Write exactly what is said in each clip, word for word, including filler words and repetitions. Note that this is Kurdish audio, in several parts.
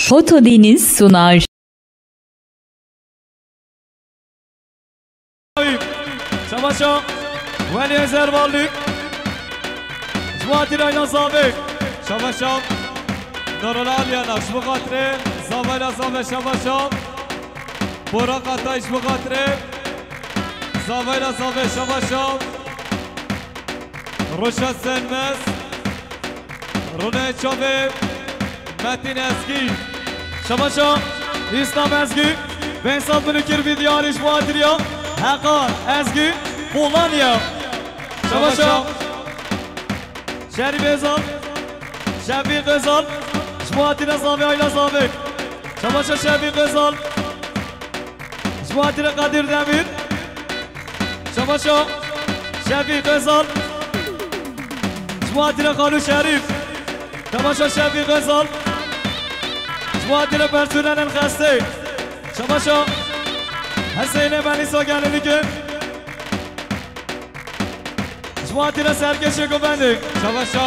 Fotodeniz sunar. Şabaşa Welî Ezer Varlık. Ji bo hatîra Ayla Zavê. Şabaşa Nurullah Alyana. Ji bo xatirê Zavayla Zavê şabaşa. Borak Atay ji bo xatirê Zavayla Zavê şabaşa. Roşa Senmez. Rûnê çavê Metîn Ezgî. Şabaşa Îslam Ezgî. Pênc sal binûkir vî diyarî ji bo hatiriya Heqan Ezgî. Polonya. Şabaşa. Şabaşa. Şerîf Özal. Şefîq Özal. Ji bo hatiriya Zavê Ayla Zavê. Şabaşa Şefîq Özal. Ji bo hatiriya Kadir Demir. Şabaşa Şefîq Özal. Ji bo hatiriya Xalû Şerîf. Şabaşa Şefîq Özal. Ji bo hatiriya personelên xestê. Şabaşa Hesênê Melîsa Gelilîkê. Ji bo hatiriya serkêşê govendê. Şabaşa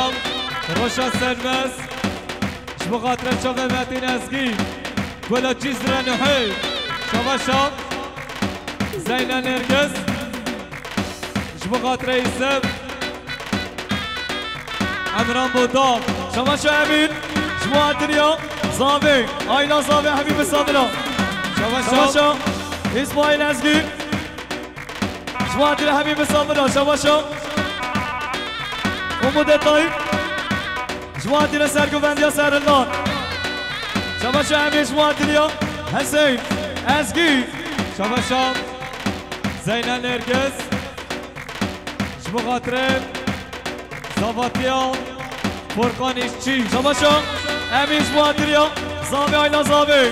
Roşa Senmez. Ji bo xatirê çavê Metîn Ezgî. Gula Cizre Nuhê. Şabaşa Zeyna Nergiz. Ji bo xatirê Îsem. Emran Bodal. Şabaşa Emîn. Ji bo hatiriya Zavê. Ayla Zavê Hemî Misamira. Şabaşa. Şabaşa İsmail Ezgî. Ji bo hatiriya Hemî Misamira. Şabaşa Umut Etayî. Ji bo hatiriya sergovendiya Serhildan. Şabaşa Emîn ji bo hatiriya Hesên Ezgî. Şabaşa Zeyna Nergiz. Ji bo xatirê Zavatiya Furkan Îşçî. Şabaşa Emîn ji bo hatiriya Zavê Ayla Zavê.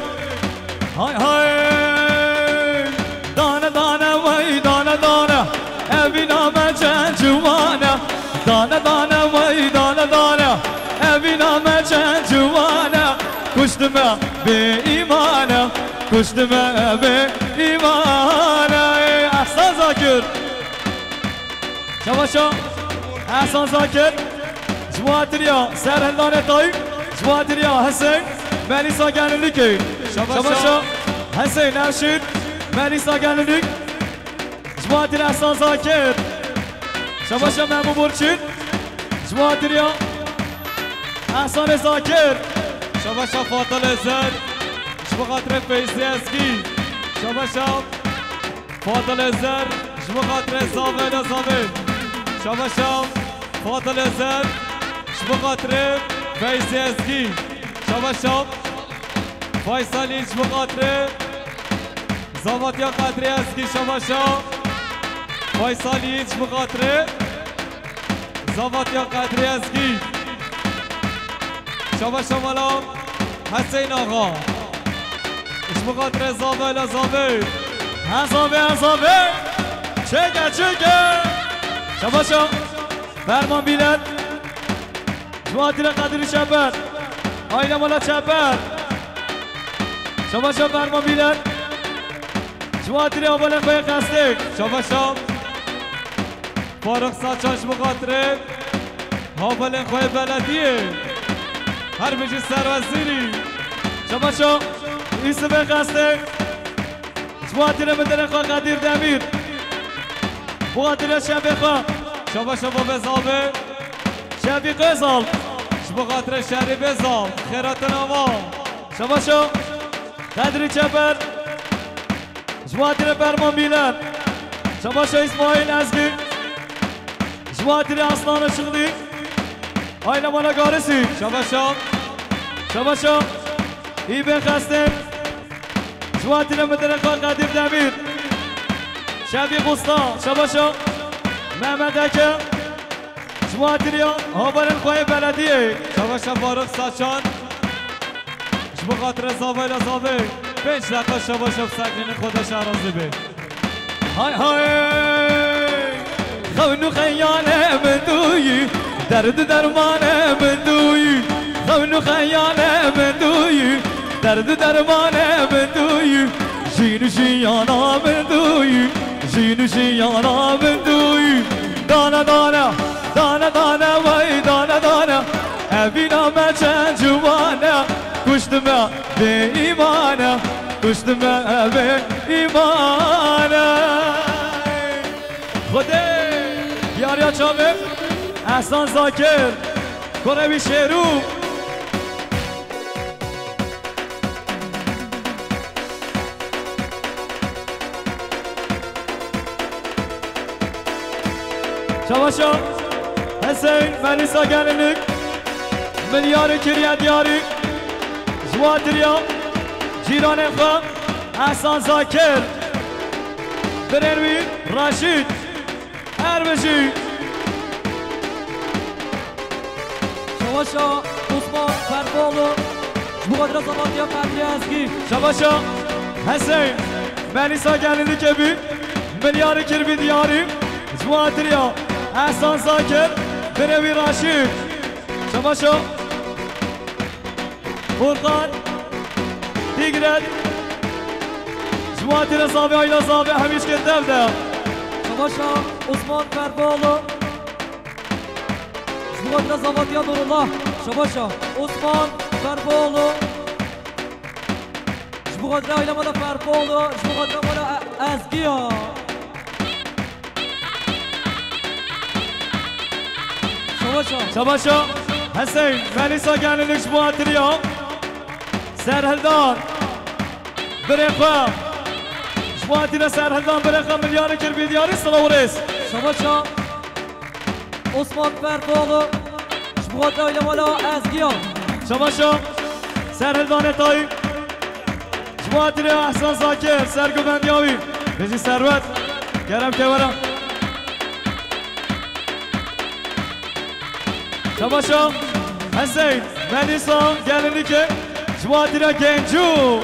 Hay hay. Dane dane wey dane dane. Evîna me çend ciwan e. Dane dane wey dane dane. Evîna me çend ciwan e. Kuştime bê îman e. Kuştime bê îman e. Ehsan Zakir. Şabaşa Ehsan Zakir. Ji bo hatiriya Serhildanê Tayî. Ji bo hatiriya Hesên Melîsa Gelilîkê. Şabaşa. Şabaşa Hesên Nevşîr Melîsa Gelilîk. Ji bo hatiriya Ehsan Zakir. Şabaşa Memû Burçin. Ji bo hatiriya Ehsanê Zakir. Şabaşa Fadil Ezer. Ji bo xatirê Feyzî Ezgî. Şabaşa Fadil Ezer, ji bo xatirê Zavê Ayla Zavê. Şabaşa Fadil Ezer, ji bo xatirê Feyzî Ezgî. Şabaşa Faysal Yiğit, ji bo xatirê Zavatiya Qedrî Ezgî. Şabaşa Faysal Yiğit, ji bo xatirê Zavatiya Qedrî Ezgî. Şabaşa mala Hesên Axa. Ji bo xatirê Zavê Ayla Zavê. He Zavê, he Zavê. Çêke, çêke. Şabaşa Ferman Bîler. Ji bo hatiriya Qedrî Çeper. Ayla mala Çeper. Şabaşa Ferman Bîler. Ji bo hatiriya hevalên xwe yê qestê. Şabaşa Faruk Saçan, ji bo xatirê hevalên xwe yê belediyê. Her bijî serwezîrî. Şabaşa Îsifê qestê. Ji bo hatiriya midirê xwe Qedîr Demîr. Bo hatiriya şefê xwe. Şabaşa Bobê Zavê. Şefîq Özal. Ji bo xatirê Şerîf Özal. Xêratin ava. Şabaşa Qedrî Çeper. Ji bo hatiriya Ferman Bîler. Şabaşa Îsmaîl Ezgî. Ji bo hatiriya Aslan Işıklı. Ayla mala Garisî. Şabaşa. Şabaşa Îbê Xestên. Ji bo hatiriya midirê xwe Qedîr Demîr. Şefîq Usta. Şabaşa Mehmet Eke. Ji bo hatiriya hevalên xwe yê belediyê. Şabaşa Faruk Saçan. Ji bo xatirê Zavê Ayla Zavê. Pênc deqa şabaşa bi sekinînê xwe de şarazî bê. Hay hay. Xewn û xeyalê min dûyî, derd û dermanê min dûyî. Xewn û xeyalê min dûyî, derd û dermanê min dûyî. Jîn û jiyana min dûyî, jîn û jiyana min dûyî. Dane dane, dane dane, wey dane dane. Evîna me çend ciwan e, kuştime Bêîmane, kuşt me bêîmane. Xwedê, diyariya çavê Ehsan Zakir, kurê wî Şêrû. Çabaşa Hüseyin, Melisa gelinlik, milyarê kiriye diyarî, ji watiriya cîranên xwe, Ehsan Zakir, birên wî Raşîd, her bijî. Şebaşa Osman Ferboğlu, ji bo xatir zavatiya Kadriye Ezgî. Şebaşa Hüseyin, Melisa gelinlikê bî, milyarê kir bî diyarî, ji bo xatiriya Ehsan Zakir, birê wî Raşîd. Şebaşa Furkan Tigret, ji bo xatire zavê, aîla zavê, hemîşkê dev de. Şebaşa Osman Ferboğlu, ji bo xatire zavatiya Nurullah. Şebaşa Osman Ferboğlu, ji bo xatire aîla mala Ferboğlu, ji bo xatire mala E-, Ezgiya. Şebaşa. Şebaşa Hüseyin, Melisa gelinlik ji bo xatiriya Serhildan, birê xwe. Ji bo xatire Serhildan, birê xwe, milyarê kir bî diyarî, silav û rêz. Şebaşa Osman Ferboğlu, ji bo xatire aîla mala Ezgiya. Şebaşa Serhildanê Tayî. Ji bo xatirê Ehsan Zakir, sergovendiya wî, bijî Serwet, kerem ke were. Şebaşa Hüseyin, Melisa gelinlikê, ji bo xatira Gencû.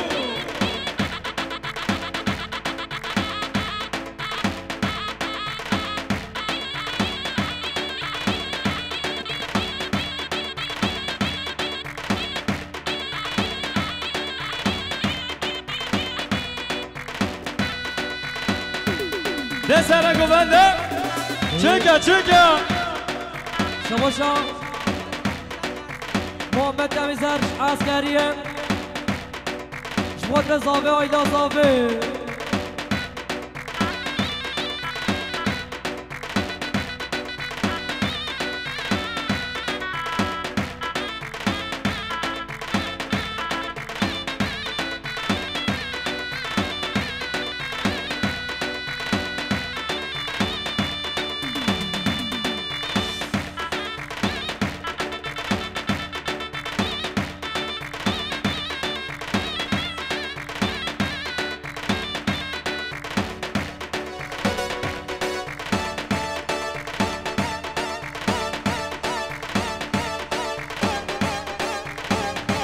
Dê sere govende. Çike, çike. Şebaşa Muhammed Temîzer Eskeriye. Ji bo te zavê, aîla zavê.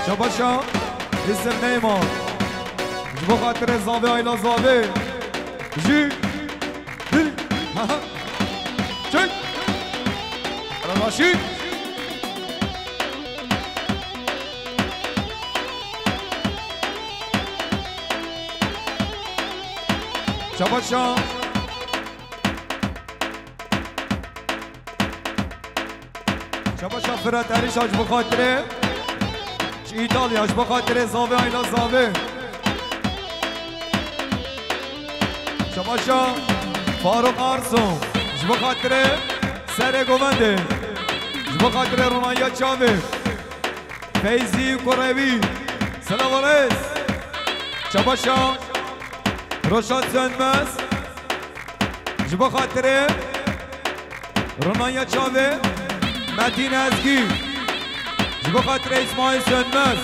Şebaşa Îsim Neyman. Ji bo xatirê zavê, aîla zavê. Jî. Dil. Ha, ha. Çek. Revaşî. Şebaşa. Şebaşa Firat Erîşa ji bo xatirê, ji Îtalya, ji bo xatirê zavê, aîla zavê. Şebaşa Faruk Arso, ji bo xatirê serê govendê, ji bo xatirê ronaya çavê. Feyzî Kurewî, silav û rêz. Şebaşa Roşan Sönmez, ji bo xatirê ronaya çavê Metîn Ezgî, ji bo xatirê Îsmaîl Sönmez,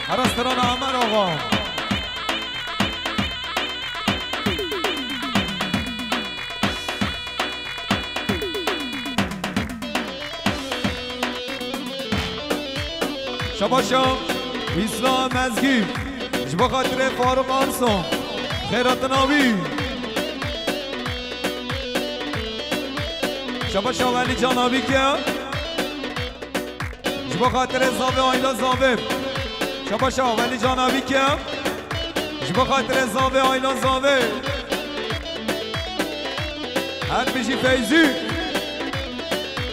hera strana Amer Axa. Şebaşa Îslam Ezgî, ji bo xatirê Faruk Arso, xêratina wî. Şebaşa Welî Canabî ke, ji bo xatirê zavê, aîla zavê. Şebaşa Welî Canabî ke, ji bo xatirê zavê, aîla zavê. Her bijî Feyzî.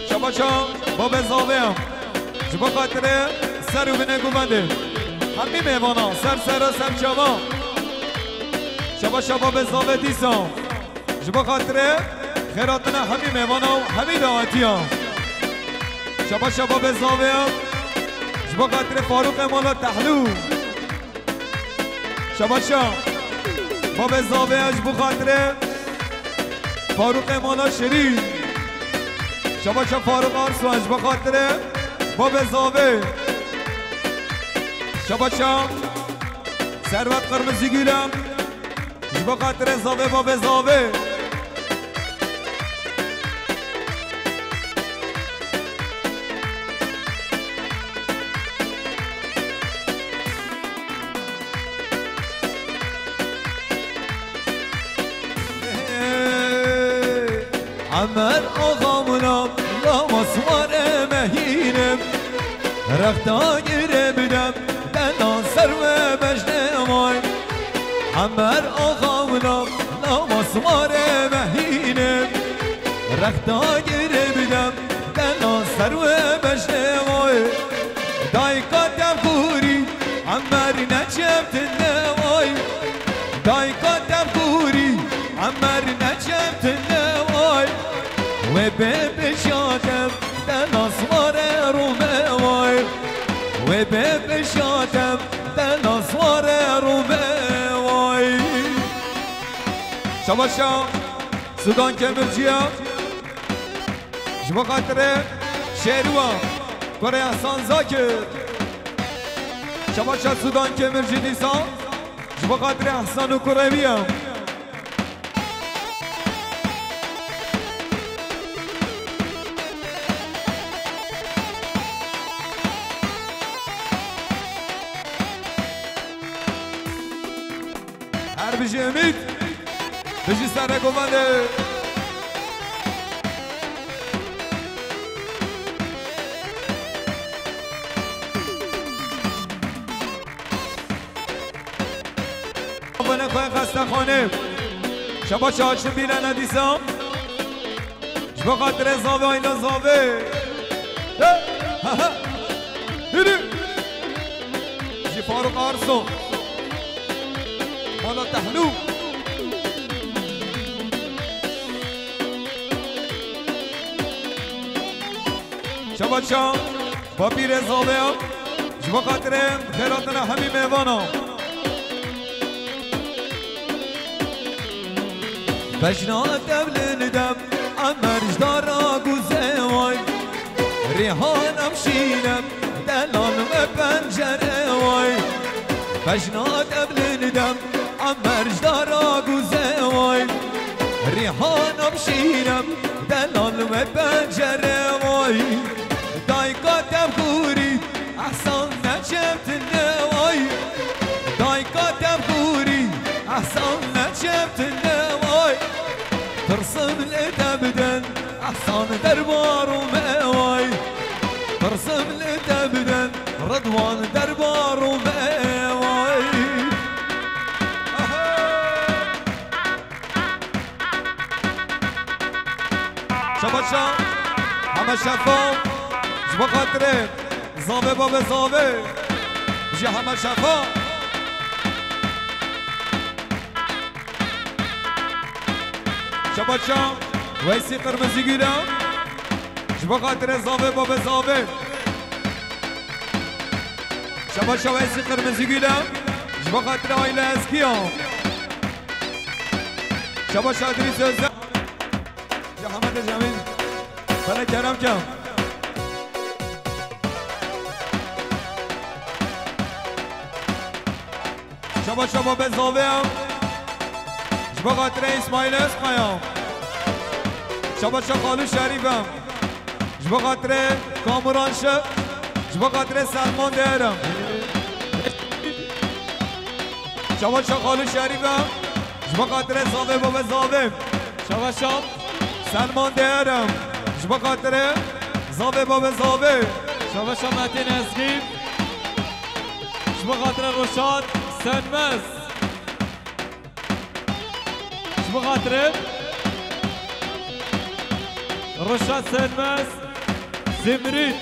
Şebaşa babê zavê. Ji bo xatirê ser û binê govendê. Hemî mêvana ser sera ser çava. Şaba şaba be zave dîsa. Ji bo xatirê xêratina hemî mêvana û hemî daetiya. Şaba şaba be zave. Ji bo xatirê Farûqê mala Tehlû. Şaba şa. Babê zave ji bo xatirê Farûqê mala Şirî. Şaba şa Farûq Arslan ji bo xatirê babê zave. Şaba şa Servet Qirmizîgûlem. Ji bo xatirê zave babê zave. Emer axa mına, lama sware mehînim. Rexta gire bidem, dena ser ve bejne vay. Emer axa mına, lama sware mehînim. Rexta gire bidem, dena ser ve bejne vay. Dayka tevgurî, Emer neçem tine vay. Dayka tevgurî, Emer neçem tine vay. Wê bê pêşatem, dena sware rûme vay. Wê bê pêşatem, dena sware rûme vay. Şabaşa Sudan Kemirciya. Ji bo xatirê Şêrûa, kurê Ehsan Zakir. Şabaşa Sudan Kemirci dîsa. Ji bo xatirê Ehsan û kurê wî ye. Her bijî Umît, bijî Seregovendê. Bine xwe xestexanê. Şaba çaşin bîle nedîsa. Ji bo xatirê zavê, ayna zavê. He, he, he. Yürü. Ji Faruk Arso. Mala Tehlû. Şaba çaşin. Bapîrê zavê ya, ji bo xatirê xêratina hemî mêvana. Bejna tevlin dem, Emer ji dara guze way. Rîhan em şînem, delal ve pencere way. Bejna tevlin dem, Emer ji dara guze way. Rîhan em şînem, delal ve pencere way. Dayka tevgurî, Ehsan neçem tine vay. Dayka tevgurî, Ehsan neçem tine vay. Tirsim li te biden, Ehsan derbarû me vay. Tirsim li te biden, Ridwan derbarû me vay. Aha! Şabaşa, heme şefa, ji bo xatirê zavê babê zavê, ji heme şefa. Şabaşa, Weysî Qirmizîgûl e, ji bo xatirê zavê babê zavê. Şabaşa Weysî Qirmizîgûl e, ji bo xatirê aîle Ezgî ya. Şabaşa Edrîs Özel. Ya Hemed Cemîl. Bele kerem ke. Şaba şaba be zavê em. Ji bo xatirê Îsmaîl Özkaya. Şaba şa Xalû Şerîf em. Ji bo xatirê Kamuran Şe. Ji bo xatirê Selman Değer em. Şaba şa Xalû Şerîf em. Ji bo xatirê zavê bo be zavê. Şaba şa Selman Değer em. Ji bo xatirê zavê bo be zavê. Şaba şa Metin Ezgî. Ji bo xatirê Roşan Sönmez. Ji bo xatirê Roşan Sönmez, Zimrît.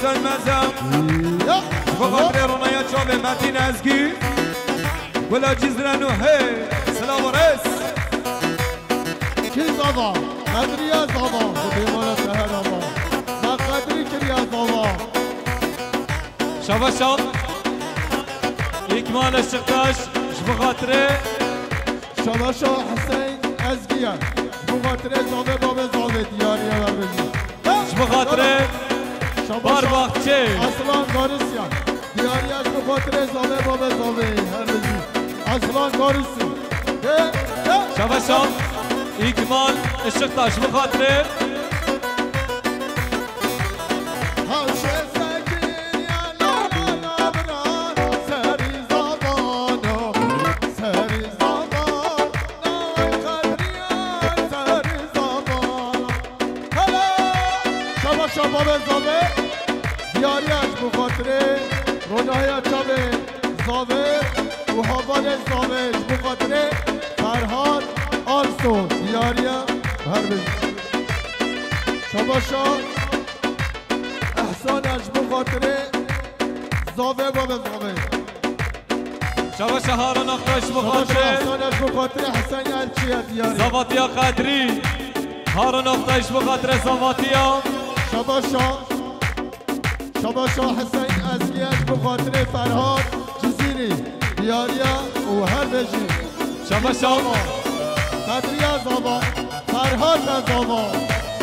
Sönmezem. Ya. Ji bo xatirê ronaya çavê Metîn Ezgî. Gula Cizre Nuhê. Silav û rêz. Kî zava? Qedriya zava. Xwedê mala te her ava. Me qedrî kiriya zava. Şabaşa. İkmal Işıktaş. Ji bo xatirê. Şabaşa Hüseyin Ezgiye. Ji bo xatirê zavê babê zavê diyariye ve bêjî. Ji bo xatirê Şabaşa Barbaxçê. Aslan Garisya. Diyariye ji bo xatirê zavê babê zavê her bêjî. Aslan Garisya. He, he. Şabaşa İkmal Işıktaş ji bo xatirê. Hewşê Sekiniye la la la bira, serî zavana, serî zavana, ay Qedriye, serî zavana. Hele! Şabaşa babê zavê, diyariya ji bo xatirê, ronahiya çavê zavê û havalê zavê ji bo xatirê Ferhat Arso, diyariya her bin. Şabaşa Ehsan ji bo xatirê zavê babê zavê. Şabaşa Harun Aktay ji bo Şabaşa xatirê Ehsan ji bo xatirê Hesen Elçiye diyarê. Zavatiya Qedrî. Harun Aktay ji bo xatirê Zavatiya. Şabaşa. Şabaşa Hesen Ezgiye ji bo xatirê Ferhat Cizîrî diyariya û her bêjî. Şabaşa. Qedriya zava. Ferhat e zava.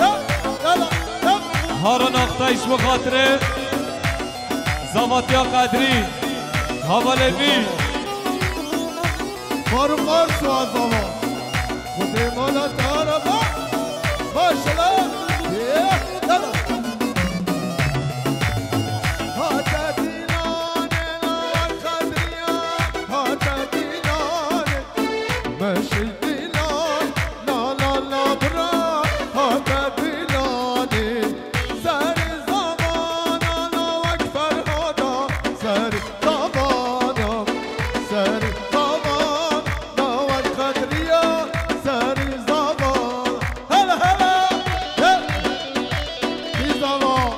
Ya, ya, ya. Harun Aktay ji bo xatirê Zavatiya Qedrî. Havalê vî. Faruk Arsu e zava. Xwedê mala te ara ba. Maşallah. Ya, ya. Hate dîlanê la Qedriya. Hate dîlanê. Meşê dîlan, la la la bira, hate dîlanê. Serî zavana, la wek Ferhada, serî zavana, serî zavan, la wek Qedriya, serî zavan. Hele, hele, he. Bî zavan.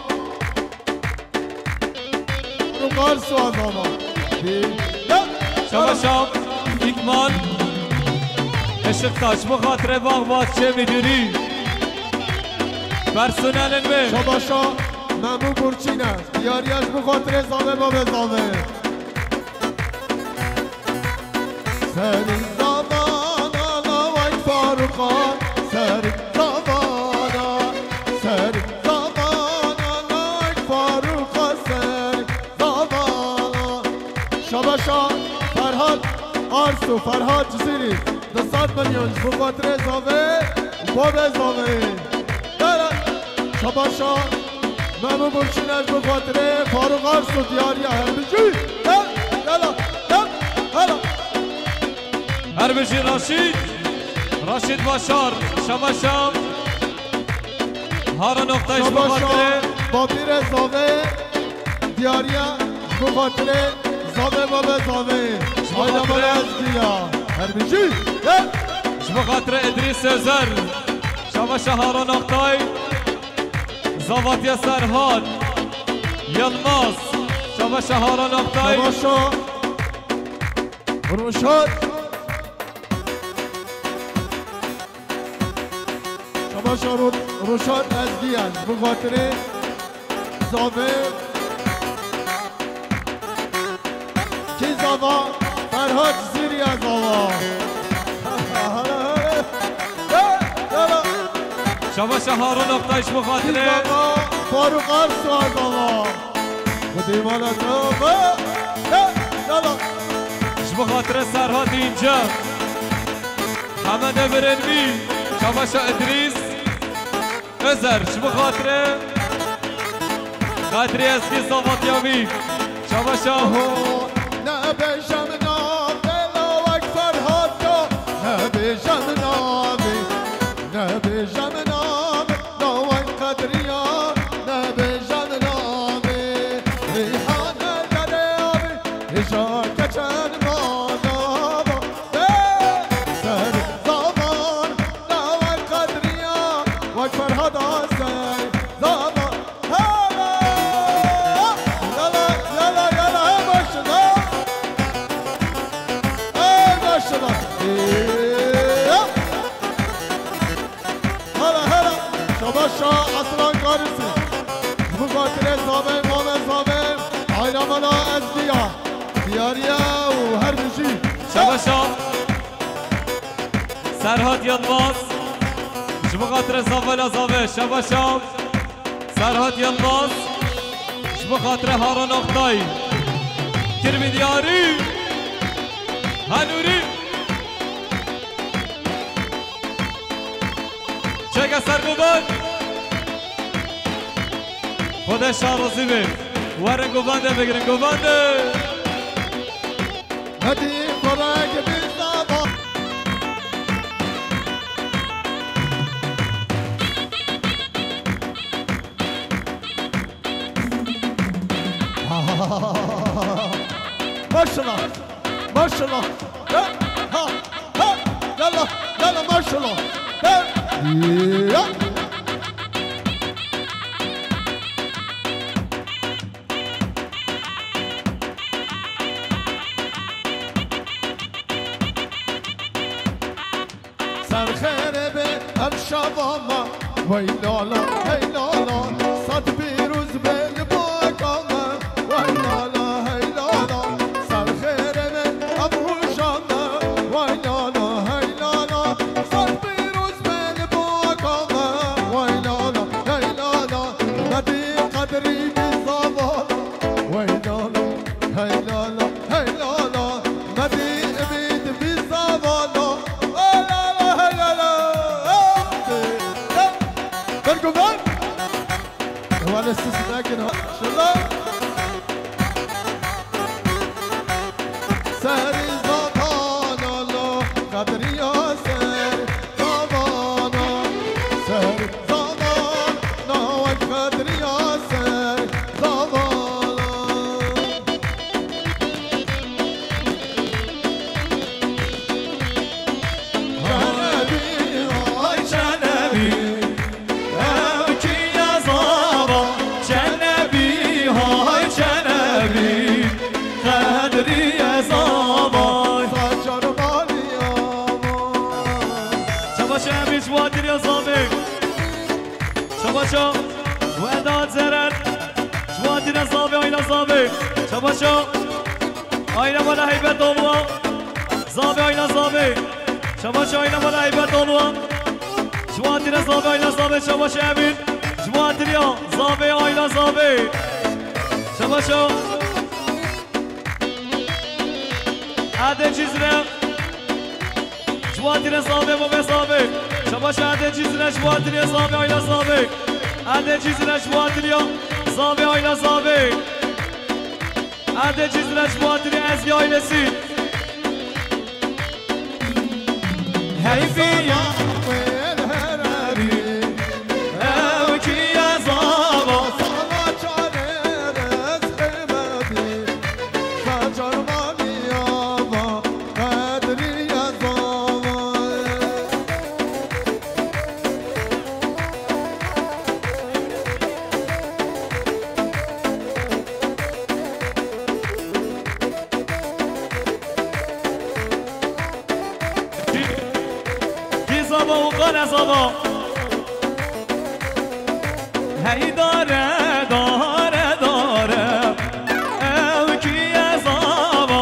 Rugar Suazana. Ya. Şabaşa İkmal Işıktaş, bi xatirê Bağ Bahçe Müdürü. Personelin ve Şabaşa Memû Burçîne. Diyariya ji bi xatirê zave babê zave. Serî zavana lawek Farûqa, serî zavana, serî zavana lawek Farûqa, serî zavana. Şabaşa Ferhat Arsu, Ferhat Cizîrî, du sed milyon ji bo xatirê zavê û babê zavê. Dere, şabaşa Memû Burçîne ji bo xatirê Farûq Arsu diyariya her bijî. Gel, gela, gel, gela. Her bijî Raşîd, Raşîd Başar, şabaşa. Hara noktayê ji bo xatirê. Şabaşa Bapîrê Zavê diyariya ji bo xatirê Zavê babê Zavê. Ji bo xatirê Ezgiya. Her bijî. Gel. Ji bo xatirê Îdrîs Özer. Şabaşa Hara noktayê. Zavatiya Serhat Yilmaz. Şabaşa Hara noktayê. Şabaşa Roşat. Şabaşa Ro-, Roşat Ezgiyan. Bi xatirê Zavê. Kî zava? Ferhat Cizîrî ya zava. Şabaşa Harun Oktay ji bo xatirê. Kî zava? Faruk Arsu ya zava. Xwedê mala te be. Ji bo xatirê Serhat Înce. Hemede Birenmî. Şabaşa Îdrîs. Özer, ji bo xatirê Qedrî Ezgî Zavatiya wî. Şabaşa. Ho, nebêje min navê lawek Ferhat da, nebêje min navê, nebêje min navê lawek Qedriya, nebêje min navê. Rîhane derê avê, hêja keçen mala ba. Serî zavan, lawek Qedriya, wek Ferhada serî zavan. Hele! Mala ez diya, diyariya û her bijî. Şabaşa. Serhat Yilmaz. Ji bo xatirê Zavala Zavê. Şabaşa. Serhat Yilmaz. Ji bo xatirê Harun Oktay. Kirbî diyarî. Hanûrî. Çeke ser govan. Xwedê şan razî be. Werin govende bigirin, govende. Hadi xwe rengê bizava. Maşallah. Maşallah. Ha, ha, ha. Yalla, yalla, maşallah. Ha. Ya. Ser xêrê be ev şeva me. Wey lala, hey lala, sed pîroz be li baka me. Wey lala, hey lala, ser xêrê be ev roja me. Wey lala, hey lala, sed pîroz be li baka me. Wey lala, hey lala, nedî qedrî bî zavala. Wey lala, hey lala, hey lala, nedî imîd bî zavala. Hey lala, hey lala, hey. Berguvan. Wale siz nekin ha. Şurada. Serî zavana lo, qedriya ser zavana. Ser zavana, wek qedriya ser zavana. Çenebî, ay çenebî. Ew kî ye zava, çenebî, hay çenebî, qedrî ye zava. Saçar balî ama. Çabaşa Emîn ji watiriya zavê. Çabaşa Wedat Zeren ji watiriya zavê, ayna zavê. Çabaşa ayna bala heybet olwa. Zavê ayna zavê. Çabaşa ayna bala heybet olwa. Ji watiriya zavê, ayna zavê, çabaşa Emîn. Ji watiriya zavê, ayna zavê. Çabaşa. Erdê Cizre. Ji watiriya zavê, bavê zavê. Çabaşa Erdê Cizre, ji watiriya zavê, ayna zavê. Erdê Cizre, ji watiriya zavê, ayna zavê. Erdê Cizre ji bo hatirê Ezgî ailesî. Heyfiya wêl hererî, ew kî ye zava? Sala çarê rez qîmetî, sacar manî ava, qedrî ye zava. Kî zava û qane zava. Hey dare, dare, dare. Ew kî ye zava?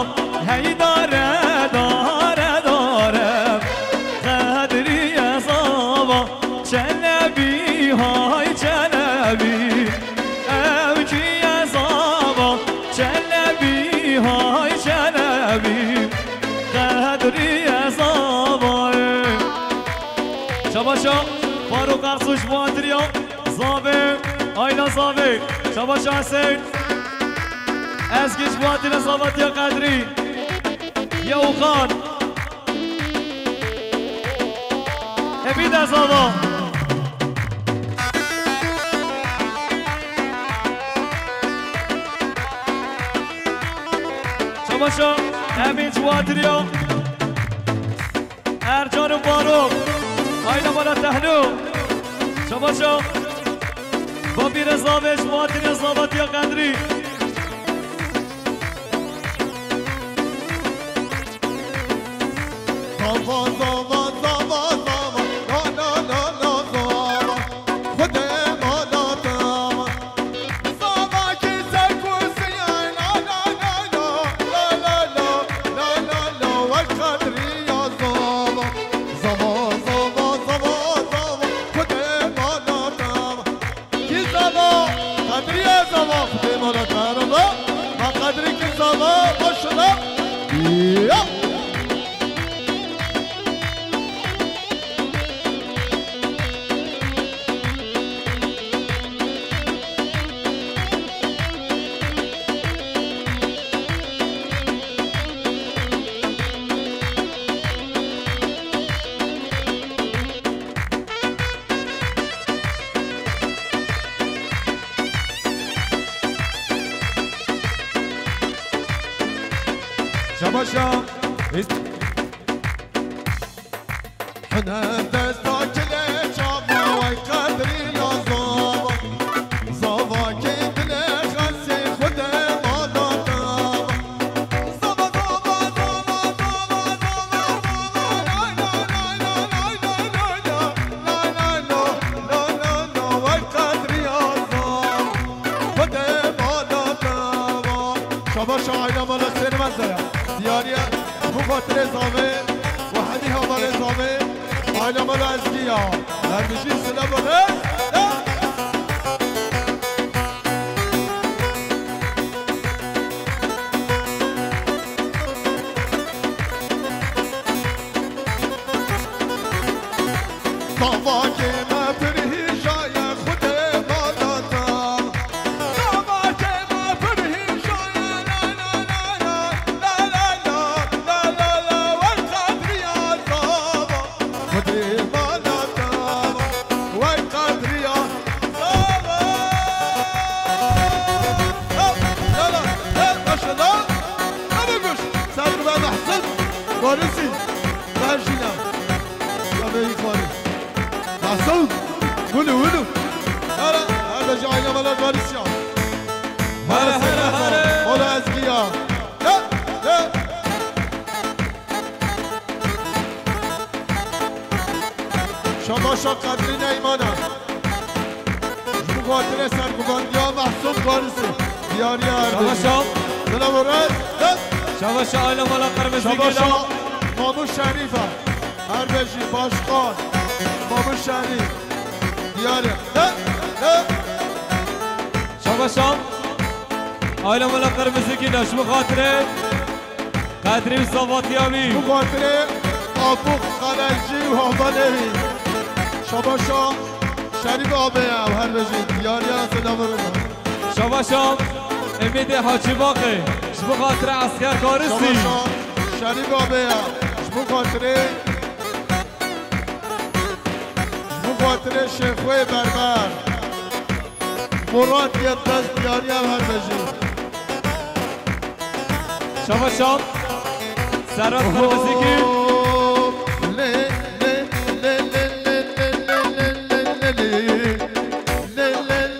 Hey dare, dare, dare. Qedrî ye zava. Çelebî, hay Çelebî, ew kî ye zava? Çelebî, hay Çelebî, qedrî ye zava. Çabaşa Farûq Ersoy ji bo hatiriya zavê, ayna zavê. Çabaşa Hüseyin Ezgî ji bo hatiriya zavatiya qedrî. Yewxan. Hemî de zava. Çabaşa Emîn ji bo hatiriya Ercan û Farûq. Ayna bala Tehlû. Çabaşa Babîre zavê ji bo hatiriya zavatiya qedrî. Zava, zava, zava, zava, la, la, la, la, zava. Xwedê mala te ava. Zava kî se ku siyayna Merhaba, ma qedrî kir zava, maşallah. Ya. Şabaşa. Hine desta kile çava, way qedrî ya zava. Zava kê dile xesê xwede mala dava. Zava, zava, zava, zava, zava, zava, lay, lay, lay, lay, lay, lay, lay, lay, lay, lay, lay, lay, lay, lay, way qedrî ya zava. Xwede mala dava. Şabaş aîla mala Sêrmezde ya. Diyariye bu xatirê zavê û hemî hevalê zavê aîla mala Ezgî ya. Her bijî silav û rêz. Ya. Davakê me pir hîja ye Xwedê mala te. Davakê me pir hîja ye, la, la, la, la, la, la, la, la, la, wey qedriya zava. Xwedê mala te, wey qedriya zava. Hop, la, la, la, maşallah. Hadi kuş. Serkube Mehsud. Barisi. Berjîna. Ya bê yukarı. Nasıl? Wilo, wilo. Her, her de ji aile mala Galîsya. Hare, hare, hare. Mala Ezgiya. Ya, ya. Şabaşa Kadrî Neymana. Ji bo xatirê serguvandiya Mehsûm Garisê. Diyariya Erbêjî. Şabaşa. Bila bo rez. Şabaşa aile mala Qirmizî Şabaşa Gila. Mamû Şerîfe. Erbêjî Başkan. Mamû Şerîf. Diyare. Şabaşa aile mala Qirmizî Gila. Ji bo xatirê Qedrî û savatiya wî. Bi xatirê Apûk Xelelcî û hevalê wî. Şabaşa Şerîf abê ye û her bijî diyariya Selamerina. Şabaşa Emîdê Hacîbaqê ji bo xatirê Esker Karisî. Şabaşa Şerîf abê ye ji bo xatirê, ji bo xatirê Şêxwê Berber. Murat Yildiz diyariya her bijî. Şabaşa Serhat Qirmizîgî. Lê, lê, lê,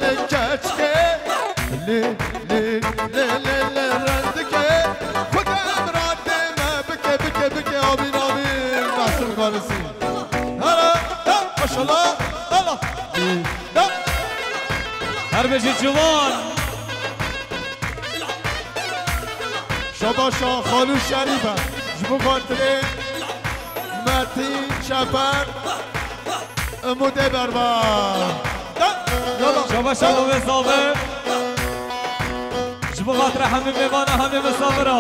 lê, keçikê. Lê, lê, lê, lê, lê, rendikê. Xwedê miradê me bike, bike, bike, abîn, abîn. Nasıl karısı? Hala, ya, maşallah, Allah. Her bijî ciwan. Şabaşa Xalû Şerîf e. Ji bo xatirê Metîn Çeper, Umûdê Berber. Şabaşa Umûdê Berber. Ji bo xatirê hemî mêvana, hemî misafira.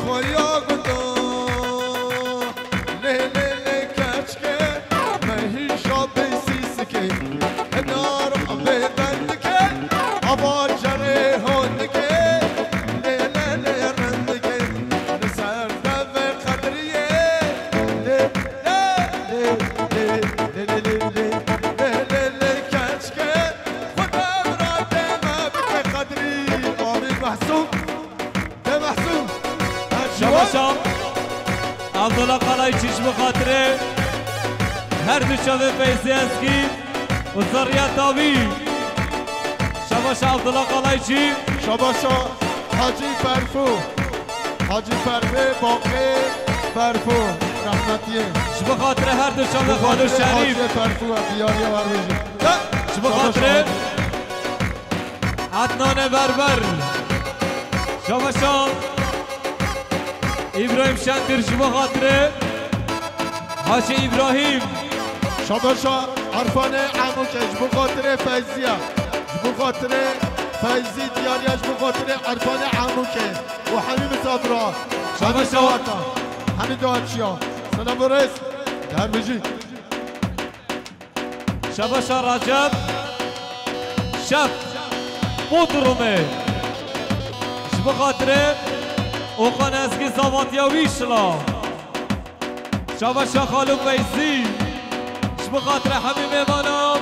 Koya gudo, lê, lê, lê, keçke, mehîşa bê sîsikê, nar bê bendike, ava cerê hondike, lê, lê, lê, rindike, li ser devê Qedriyê, lê, lê, lê, keçke, xwe devra dê me bike Qedrî, amî Mehsûm. Dê Mehsûm. Şabaşa Abdullah Kalayçî ji bo xatirê her du çavê Feyzî Ezgî û Zerriya Tavî. Şabaşa Abdullah Kalayçî. Şabaşa Hacî Ferfû. Hacî Ferfê, Baqê Ferfû. Rehmetiyê. Ji bo xatirê her du çavê Xalo Şerîf. Hacî Ferfû, diyariya Herwêjî. Ji bo xatirê Ednanê Berber. Şabaşa Îbrahîm Şentîr ji bo xatirê Hacî Îbrahîm. Şabaşa Erfanê Emûkê ji bo xatirê Feyziya. Ji bo xatirê Feyzî diyariya ji bo xatirê Erfanê Emûkê û hemî misafira. Şabaşa. Hemî dawata. Hemî dawaçiya. Selam û rêz. Dermijî. Şabaşa Recep Şef Bodrumê. Ji bo xatirê Okan Ezgî zavatiya wî şila. Şabaşa Xalo Feyzî. Ji bo xatirê hemî mêvanan,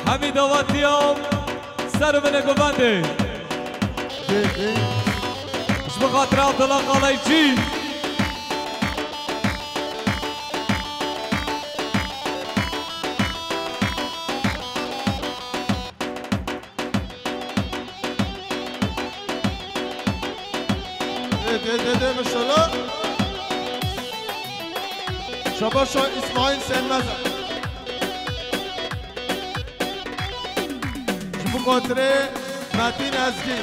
hemî dawatiyan, ser û binê govendê. Ji bo xatirê Abdullah Kalaycî. Dê, dê, dê, dê, maşallah. Şabaşa Îsmaîl Sênmez. Ji bo xatirê Metîn Ezgî.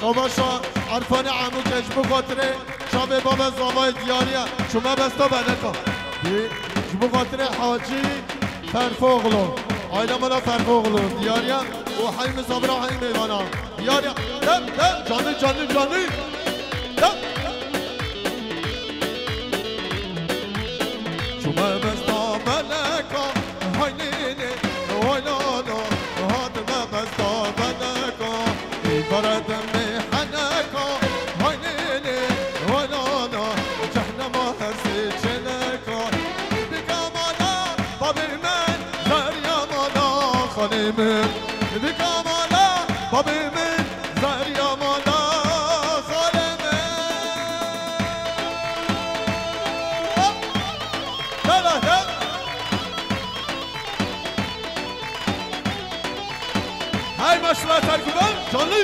Şabaşa Erfanê Emûkê ji bo xatirê çavê bavê zavayê diyariye. Çûme besta beleka. Ji bo xatirê Hacî Ferfoğlu. Aile mala Ferfoğlu diyariye. Û hemî misafira, hemî mêvana. Diyariye. Dem, dem, canî, canî, canî. Dem. Çûme besta beleka, haynînê, waynana, hatime besta beleka, îfare demê heneka, haynînê, waynana, cehnema hesê çêneka, bika mala, babê min, zerya mala, xalê min, bika mala, babê min, Zerya mala xalê min. Hop! Dala, dal. Hey maşallah Terkuban, canlı.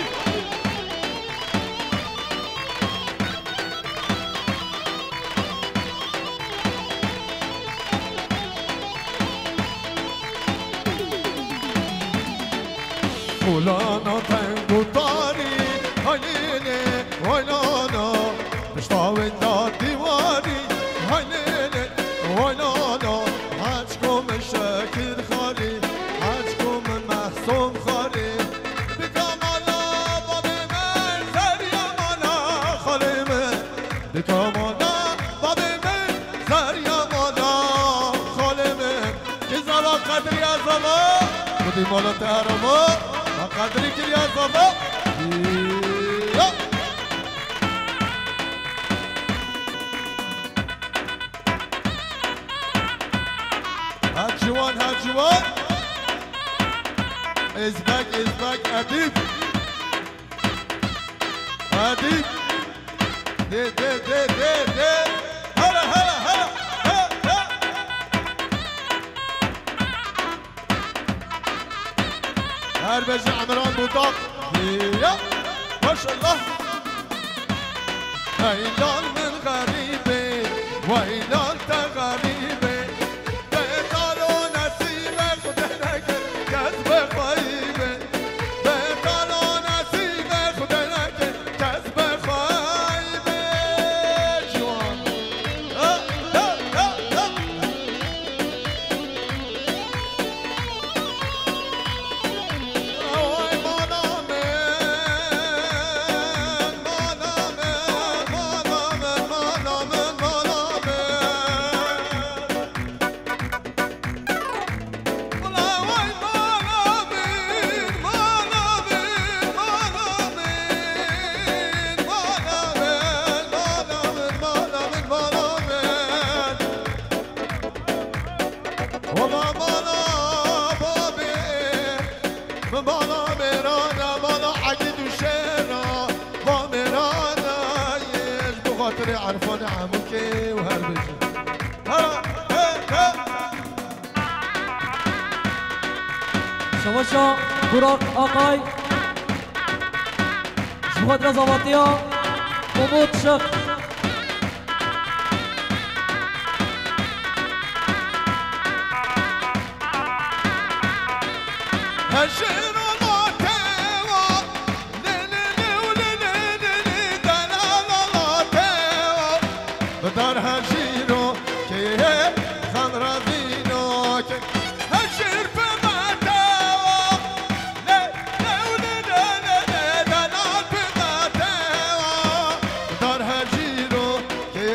Xulana teng û tarî, haynînê, waynana, pişta wenda dîwarî, haynînê, waynana, heçku min Şekîr xalî, heçku min Mehsûm xalî, bika mala babê min, zerya mala xalê min. Bika mala babê min, zerya mala xalê min. Kî zava Qedrî ya zava, xwedî mala te herama, ma Qedrî kiriya zava. Ya. Her ciwan, her ciwan. Êzbek, êzbek, edîb. Hadi. De, de, de, de, de. Hala, hala, hala. Ha, ha. Her bejî Emran Budak. Ya. Maşallah. Hey lal min xerîbê, wey lal te xerîbê. Bê qalo nesîbe Xwedê neke kes bi xweyî be. Bê qalo nesîbe Xwedê neke kes bi xweyî be. Ciwan. Ha, ha, ha, ha. Oy, ma Erfanê Emûkê û her bijî. Ha, he, he. Şebaşa Burak Akay. Ji bo xatir zavatiya Umut Şık. Hejir ola tewa, li, li, li, li, li, li, li, delal ola tewa. Bidar hejîro kê, xan razîno kê. Hejir pima tewa, li, li, li, li, li, li, delal pima tewa. Bidar hejîro kê,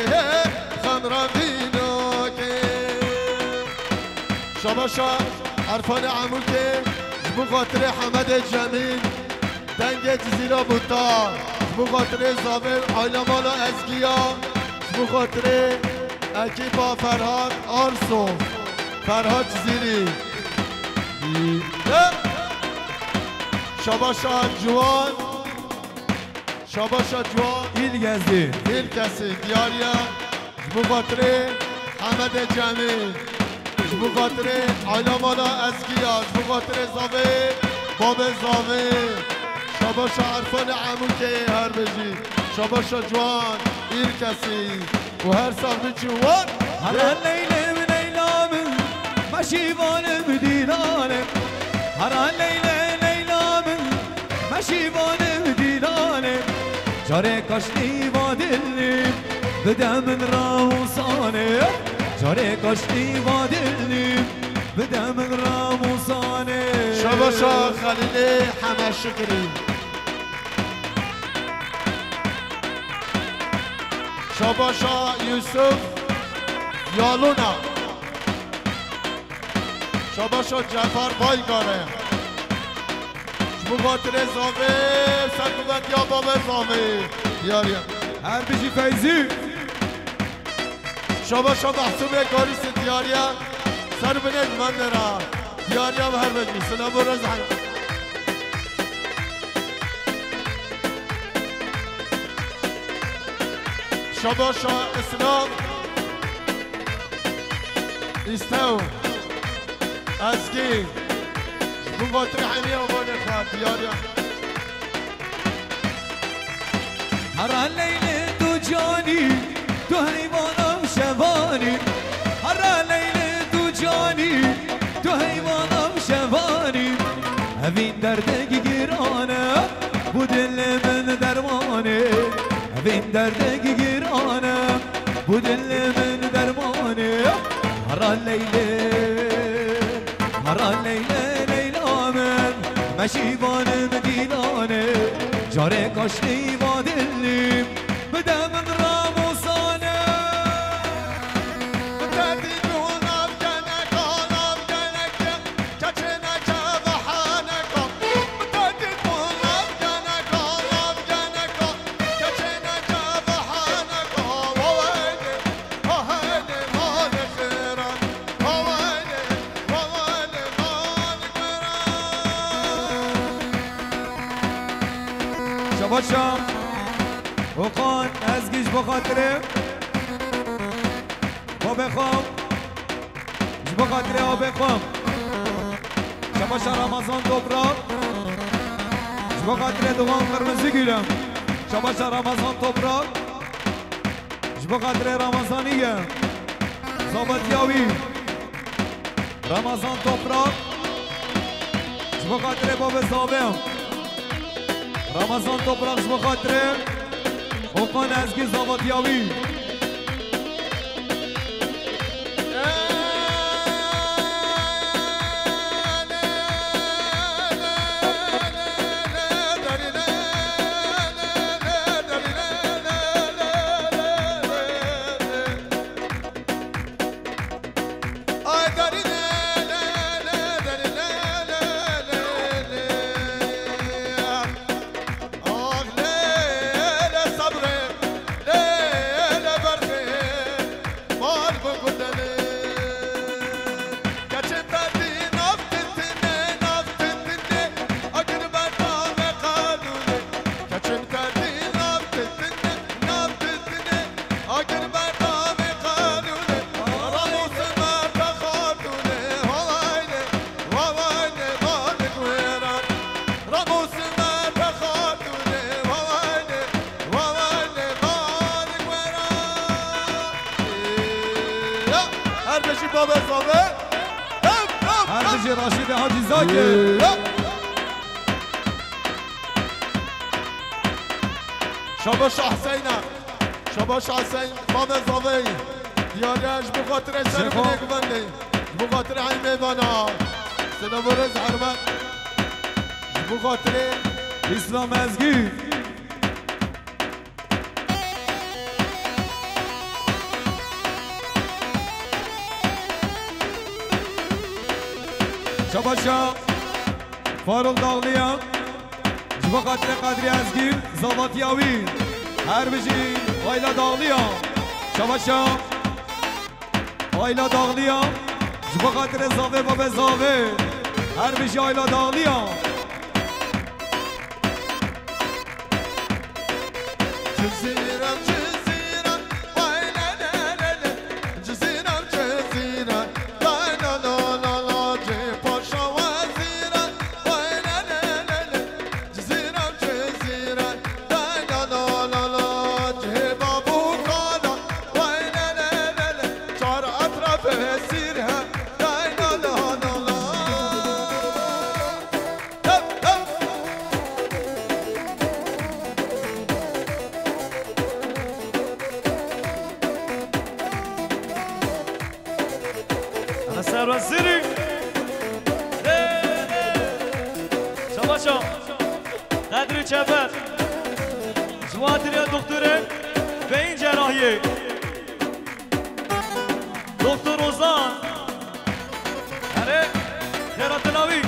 xan razîno kê. Şabaşa Erfanê Emûkê, ji bo xatirê Hemedê Cemîl, dengê Cizîra Buta, ji bo xatirê Zavê, aîla mala Ezgiya, ji bo xatirê ekîpa Ferhat Arso, Ferhat Cizîrî. Şabaşa Ciwan, Şabaşa Ciwan. Îl Gezî. Îl Kesî, diyariya. Ji bo xatirê Hemedê Cemî. Ji bo xatirê aîla mala Ezgiya. Ji bo xatirê Zavê, babê Zavê. Şabaşa Erfanê Emûkê her bijî. Şabaşa Ciwan, Îl Kesî. û her sax biçû wan. Hera Leylê min Leyla min, meşîvanim dîlanim. Hera Leylê Leyla min, meşîvanim dîlanim. Carê kaştî va dilnim, bide min rawsanê. Carê kaştî va dilnim, bide min rawsanê. Şabaşa Xelîlê Heme Şikirî. Şabaşa Yusuf Yaluna. Şabaşa Cefar Baygare. Ji bo xatirê Zavê, serkuvetiya babê Zavê. Diyariya. Her bijî Feyzî. Şabaşa Mehsûbê Karîsî diyariya. Ser binê guvendera. Diyariya ve her bijî. Silav û rêz. Şabaşa Îslam. Îstew. Ezgî. Ji bo xatirê hemî avanê xwe diyariya. Hera Leylê tu canî, tu heywana şevanî. Hera Leylê tu canî, tu heywana şevanî. Evîn derdek giran e, bu dilê min dermanê. Evîn derdek giran e, bu dilê min dermanê. Hera Leylê, hera Leylê, Leyla min, meşîvanim dîlanê. Carê kaştî va dilnim, bide min ramosanê. Te dît û nav geneka, nav geneke, keçineke ve haneka. Te dît û nav geneka, nav geneka, keçineke ve haneka. Wa weylê, wa heylê, malê xêran. Wa weylê, wa weylê, malê xêran. Şabaşa Okan Ezgî ji bo xatirê babê xwe, ji bo xatirê abê xwe. Şabaşa Ramazan Toprak, ji bo xatirê Doğan Kırmızıgül'e. Şabaşa Ramazan Toprak, ji bo xatirê Ramazanî ye. Zabetiya wî. Ramazan Toprak. Ji bo xatirê babê Zavê. Ramazan Toprak ji bo xatirê Okan Ezgî, zabetiya wî. Raşîdê Hacî Zakir. Şabaş Heseyna. Şabaş Heseyn. Bavê zavê. Diyariya ji bo xatirê ser Şêxo. Binê guvendê. Ji bo xatirê eynê vana. Sena vore zehmet. Ji bo xatirê. Îslam Ezgî. Şabaşa Faruk Dağlıya. Ji bo xatirê Qadrî Ezgî, zavatiya wî. Her bijî Ayla Dağlıya. Şabaşa Ayla Dağlıya. Ji bo xatirê zavê babê zavê. Her bijî Ayla Dağlıya. Cizîrem, Cizîrem, vay le le le le. Cizîrem, Cizîrem, vay la la la la. Cê paşa wezîrem, vay le le le le. Cizîrem, Cizîrem, vay la la la la. Cê babû kala, vay le le le le. Çar etrafê sîr he, vay la la la la. Ana serwezîrî. Şabaşa. Qedrî Çeper. Ji bo hatiriya doktorê beyin cerahiyê. Doktor Ozan. Erê, xêratîna wî.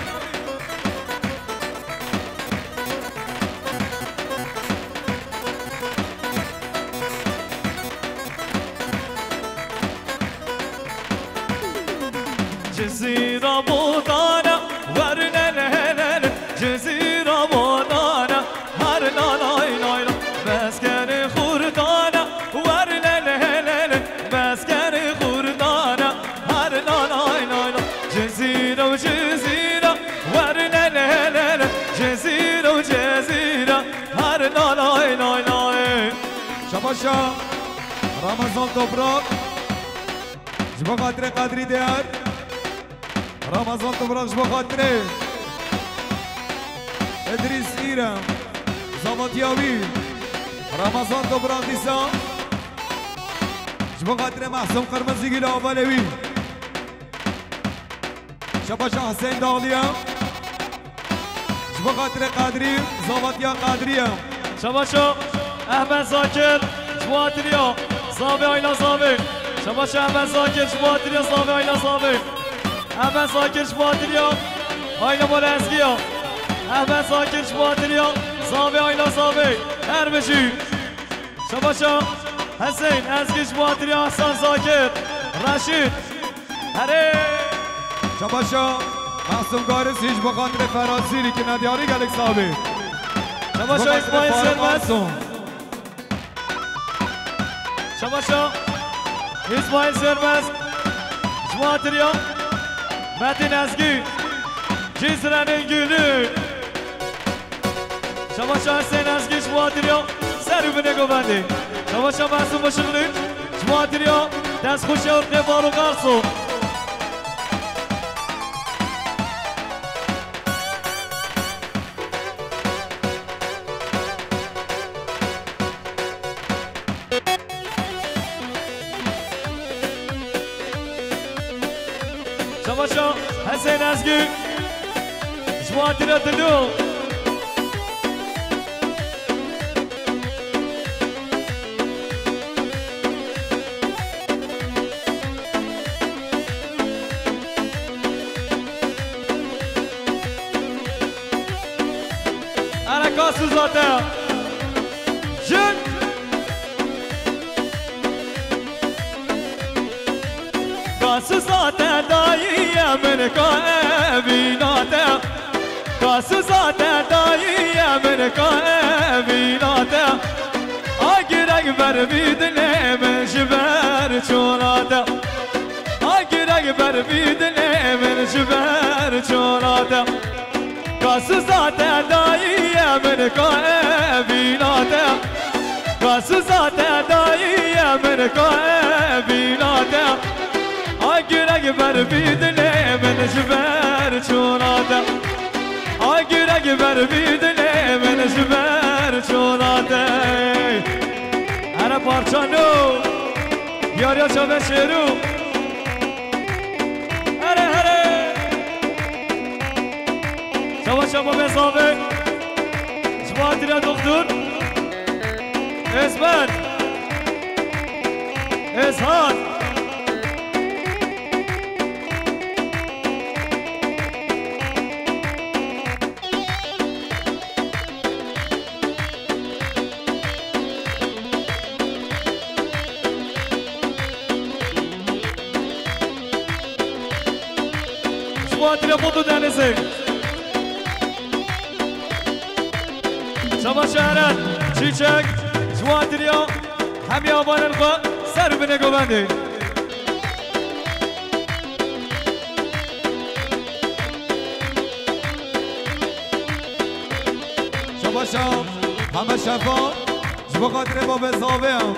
Cizîra Botan e, wer le le le le. Cizîra Botan e, her la lay lay la. Meskenê Xurtan e, wer le le le le. Meskenê Xurtan e, her la lay lay la. Cizîra û Cizîra, wer le le le le. Cizîra û Cizîra, her la lay lay lay. Şabaşa Ramazan Toprak. Ji bo xatirê Qadrî Diyar. Ramazan Toprak ji bo xatirê Idrîs Îrem, zavatiya wî. Ramazan Toprak dîsa ji bo xatirê Mehsûm Qirmizîgî li hevalê wî. Şabaşa Huseyîn Dağlıya. Ji bo xatirê Qadrî, zavatiya Qadrî ye. Şabaşa Ehmed Zakir, ji bo hatiriya zavê Ayla Zavê. Şabaşa Ehmed Zakir, ji bo hatiriya zavê Ayla Zavê. Ehmed Zakir, ji bo hatiriya Ayla Mala Ezgiya. Ehmed Zakir, ji bo hatiriya zavê Ayla Zavê. Her bijî. Şabaşa Hesên Ezgî, ji bo hatiriya Hasan Zakir. Reşîd. Herê. Şabaşa Masum Garis, ji bo xatirê Ferhat Zîrî ki nediyarî gelek sabê. Şabaşa Ji bo xatirê Îsmaîl Faruk Sönmez. Masum. Şabaşa Îsmaîl Sönmez. Ji bo hatiriya Metin Ezgî. Cizrenê Gülü. Şabaşa Hüseyin Ezgî ji bo hatiriya ser û binê govendê. Şabaşa Masum Işıklı ji bo hatiriya destxweşiya Urqê Faruk Arso. Şabaşa Hesên Ezgî. Ji bo hatira didu. Ereka Suzate. Jin. Ka Suzate dayî ye min ka evîna te. Ka Suzate dayî ye min ka evîna te. A girek ber vî dilê min ji ber çolate. A girek ber vî dilê min ji ber çolate. Ka Suzate dayî ye min ka evîna te. Ka Suzate dayî ye min ka evîna te. A girek ber vî dilê min ji ber Vî dilê min ji ber çûna te. Here parça nû. Diyariya çavên şêrû. Here, here. Çava çava bê zavê. Ji bo hatiriya doktor. Esmer. Eshan. Ji bo hatiriya Foto Denizê. Çava Şehran, Çîçek, ji bo hatiriya hemî avanên xwe ser û binê govendê. Şabaşa, heme şefa, ji bo xatirê babê zavê em.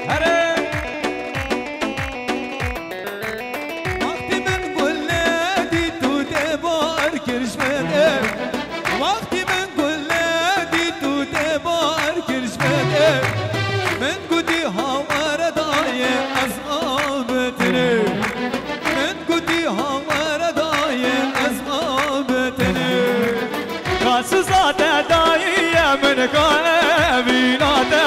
Here! Wextî min gule dît û tê bar kir ji min. Wextî min gule dît û tê bar kir ji min. Min gotî ha were dayê ez a bi tenê. Min gotî ha were dayê ez a bi tenê. Ka siza te dayiye min ka evîna te.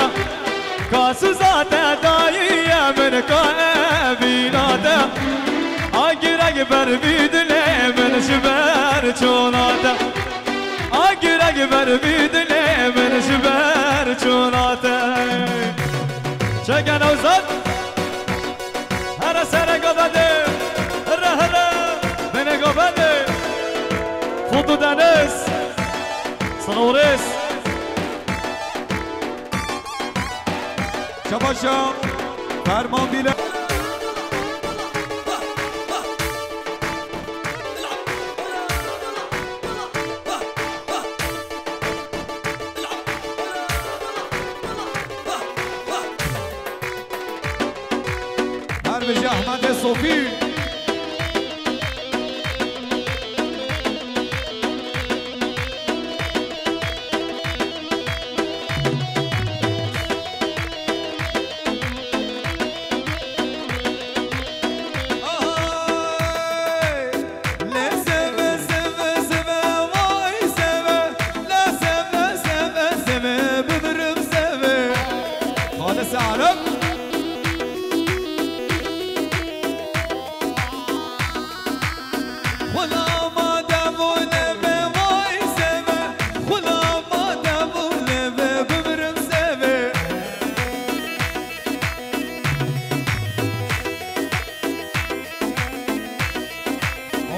Ka siza te dayiye min ka evîna te. A girek ber vî dilê min ji ber çûna te. A girek ber vî dilê min ji ber çûna te. Çeke Newzat. Here sere govendê. Here here. Binê govendê. Foto Deniz. Sana û rêz. Şabaşa, Ferman Bîle. Her bijî Ehmedê Sofî. Ahay! Lê seve, seve, seve, vay seve. Lê seve, seve, seve, bimirim seve. Xalisa Arap. Xulama devû leve vay seve, xulama devû leve bimirim seve.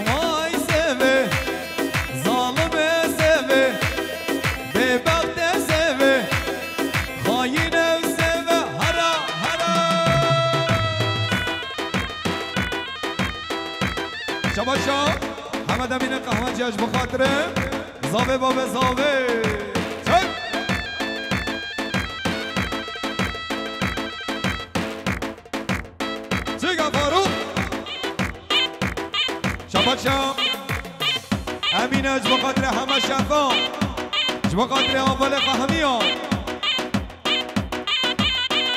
Vay seve, zalime seve, bêbexte seve, xayine seve, hera, hera. Şabaşa, heme demîne qehweciya ji bo xatirê zavê babê zavê. Çek! Çiga Farûq. Şabaşa. Emîne ji bo xatirê heme şefa. Ji bo xatirê hevalê qehmiya.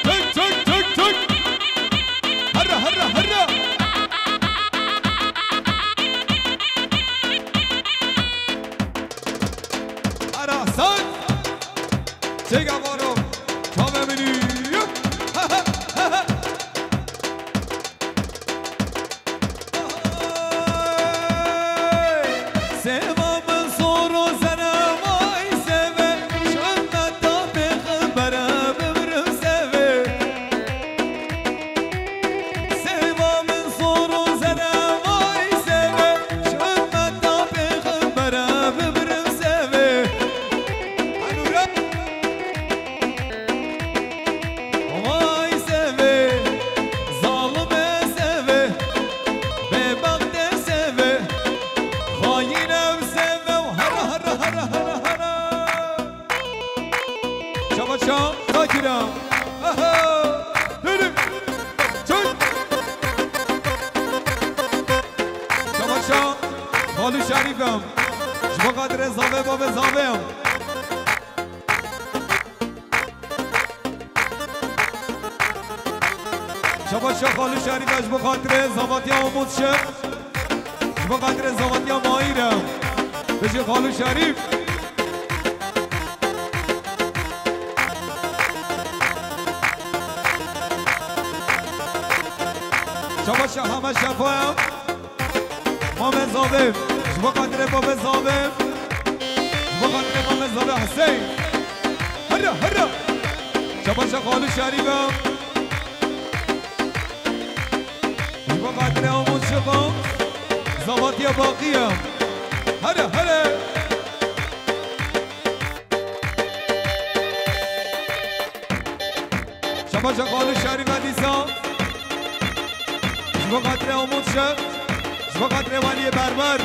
Tek, tek, tek, tek. Herre, herre, herre. Ara sen. Çek avaro. Çave minî. Seva min soro sene vay seve, şunda ta Xalû Şerîf im. Ji bo xatirê zavê babê zavê im. Şabaşa Xalû Şerîf e ji bo xatirê zavatiya Umut Şir. Ji bo xatirê zavatiya Mahîr e. Bijî Xalû Şerîf. Şabaşa heme şefa ye. Mame Zavê. Ji bo xatirê babê Zavê. Ji bo xatirê mame Zavê Huseyîn. Hira, hira. Şabaşa Xalû Şerîf e. Ji bo xatirê Amût Şiqo, zavatiya Baqî ye. Here, here. Şabaşa Xalû Şerîf e dîsa. Ji bo xatirê Amût Şiq, ji bo xatirê Weliyê Berber.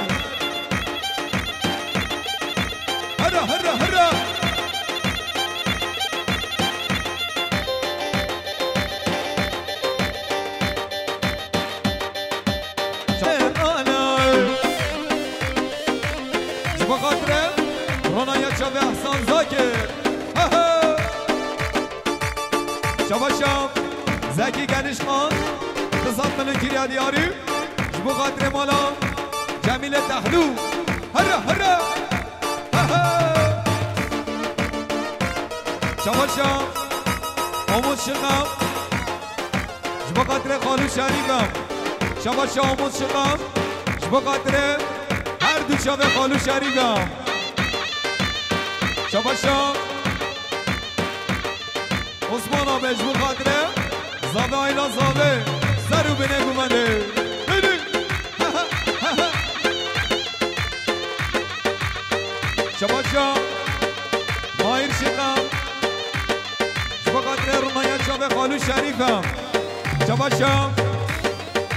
Here, here, here. Ji bo xatirê Ronaya çavê Ehsan Zakir. He he. Şabaşa Zekî Genişxan, di sed milyon kiriya diyarî. Ji bo xatirê mala Cemîlê Tehlû. Here, here. He he. Şabaşa Omuz Şiqam. Ji bo xatirê Xalû Şerîf e. Şabaşa Omuz Şiqam. Ji bo xatirê her du çavê Xalû Şerîf e. Şabaşa Osman abi ji bo xatirê Zavê Ayla Zavê. Ser û binê gumendê. Bini. Şabaşa Mahir Şiqam. Ji bo xatirê Ronaya çavê Xalû Şerîf e. Şabaşa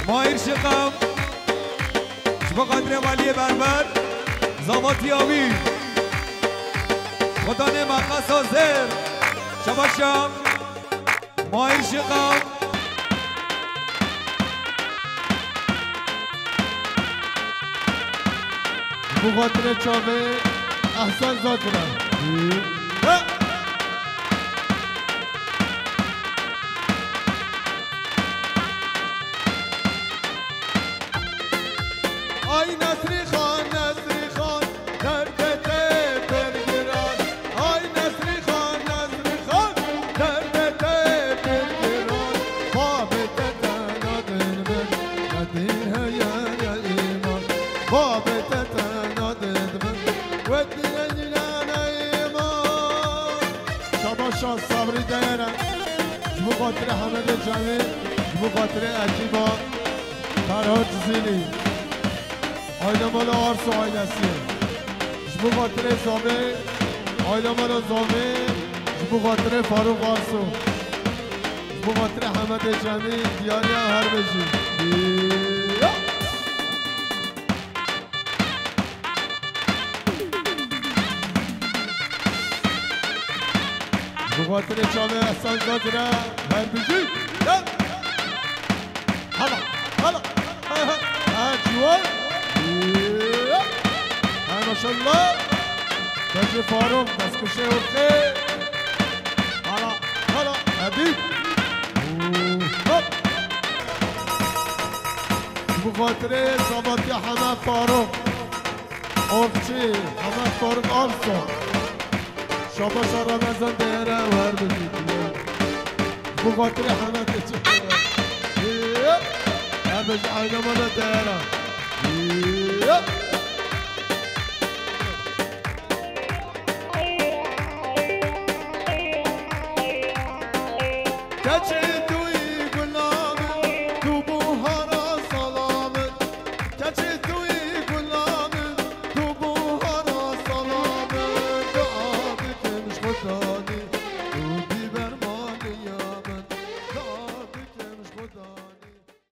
Mahir Şiqam. Ji bo xatirê Weliyê Berber. Zavatiya wî. Xudanê me qesa zêr. Şabaşa Mahir Şiqam. Ji bo xatirê çavê Ehsen Zakir e. He! Ay Nesrî Xan, Nesrî Xan, derdê te pir giran. Ay Nesrî Xan, Nesrî Xan, derdê te pir giran. Babê te tena din bin, nedî heye ye îman. Babê te tena din bin, wetî ne îman. Şabaşa Sabrî Deyere, ji bo xatirê Hemedê Cemî, ji bo xatirê ekîba Ferhat Zînî. Aile mala Arso ailesi. Ji bo xatirê Zavê, aile mala Zavê, ji bo xatirê Farûq Arso. Ji bo xatirê Hemedê Cemî, diyariya her bijî. Ya! Ji bo xatirê çavê Ehsan Zakir e, her bijî. Ya! Hala, hala. He, he. He, ciwan. He, maşallah. Bence Faruk, destkeşe ortaya. Hala, hala. Hadi. Hop. Ji bo xatirê zavatiya heme Faruk. Orçî, Hemê Faruk Arso. Şabaşa Ramazan Deyere wer bigî. Ji bo xatirê Hemê Deyere. Her bijî aile mala Deyere.